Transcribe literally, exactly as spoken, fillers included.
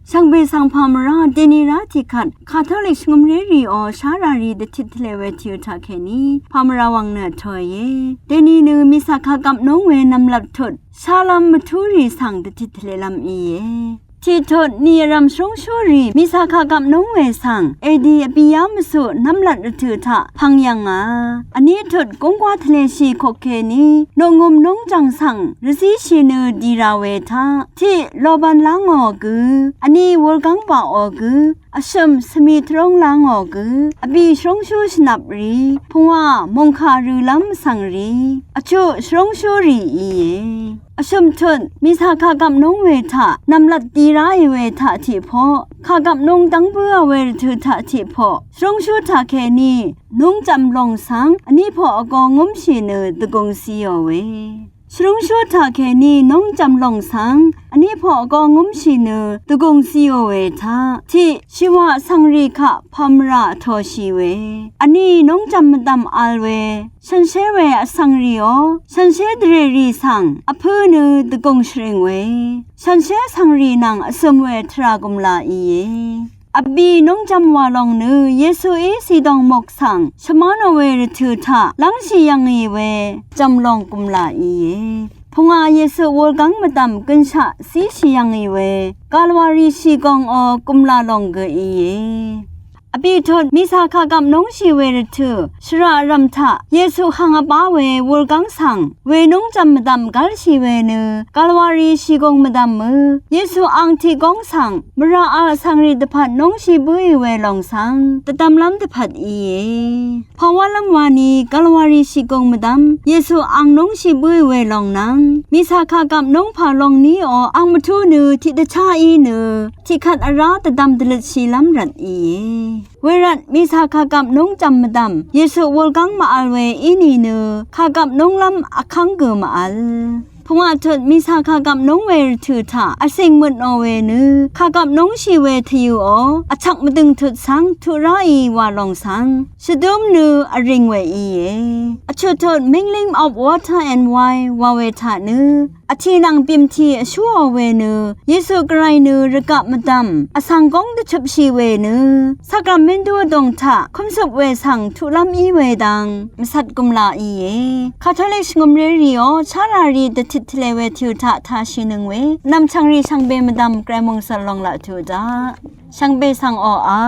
Shvngbe svng pàmvrá deni rá tiqkvt Katolik shvngømré rìò shárà rì dvtit tvle we tìø taqkèní pàmvrá wvng nø vtòìe. Deni nø mìsa kàgvp núng we nv̀mlat tut shálv́m mvtúrì svng dvtit tvlelv́m íe. Tiqtut ni vrv̀m shvrúngshúrì mìsa kàgvp núng we svng edi vbiyá mvsuq nv̀mlat rvtø̀ taq pvng yv̀ngà. Vní tut gúngwá tvleshì kokkèní noqngø̀m núngjv̀ng svng rvzíshì nø di ra we taq tiq loban lá ngò gø, vní wulgáng baqò gø, vshø̀m svmi tvrúng lá ngò gø, vbì shvrúngshú shvnvprì, pungwà mòngkà rølv́m vsvngrì, vchuq shvrúngshúrì íe. Vshø̀m tut mìsa kàgvp núng we taq nv̀mlat di ráì we taq tiqpoq, kàgvp núng dv́ng bǿà we rvtø̀ taq tiqpoq shvrúngshú taqkèní núngjv̀m lòng svng vní poq vgō ngúmshì nø dvgùng ziò we. Shvrúngshú taqkèní núngjv̀m lòng svng vní poq vgō ngúmshì nø dvgùng ziò we taq tiq shìwà vsvngrì kaq pàmvrá vtòshì we. Vní núngjv̀m mvdv̀m vl we shànshér we vsvngrìò shànshér dvrèrì svng vpǿ nø dvgùng shvring we. Shànshér vsvngrì nvng vsø̀m we tvrà gùmlà íe. Vbì núngjv̀m wà lòng nø Yesuí zìdòng muk svng shvmánò we rvtø̀ taq lv́ngshì yv̀ngì we jv̀m lòng gùmlà íe. Pungwà Yesu wulgáng mvdv̀m gønshaq zíshì yv̀ngì we Galwari shìgòngò gùmlà lòng gø íe. Vbì tut mìsa kàgvp núngshì we rvtø̀ shvrà vrv̀m taq Yesu hvng vbá we wulgáng svng we núngjv̀m mvdv̀m gv́lshì we nø Galwari shìgùng mvdv̀mø Yesu ang tiq góng svng mvrà vl vsvngrì dvpvt núngshì bǿì we lòng svng dvdvmlv́m dvpvt íe. Pàwálv́m wani Galwari shìgùng mvdv̀m Yesu ang núngshì bǿì we lòng nvng mìsa kàgvp núngpà lòng níò ang mvtú nø tiqdvchá í nø tiqkvt vrá dvdvm dvløtshìlv́m rvt íe. Wervt mìsa kàgvp núngjv̀m mvdv̀m Yesu wulgáng màvl we í nìnø kàgvp núnglv́m vkv́ng gø màvl. Pungwà tut mìsa kàgvp núng we rvtø̀ taq vsìng møtnò we nø kàgvp núngshì we tvyø̀ò vchvk mvdø̀ng tut svng tuq ráì wà lòng svng shvdúm nø vrìng we íe. Vchuq tut mingling of water and wine wà we taq nø vtì nvng bìmtì vshúò we nø Yesu gvray nø rvgaq mvdv̀m vsvng góng dvchøpshì we nø Sakramentu vdùng taq kúmsøp we svng tuqlv́m í we dang mvsat gùmlà íe. Katolik shvngø̀mré rìò shárà rì dvtit tvle we tìø taq tāshìnøng we nv̀mchv̀ngrì shvngbe mvdv̀m gvray mòngsv̀l lòng laq tuq daq shvngbe svng oqà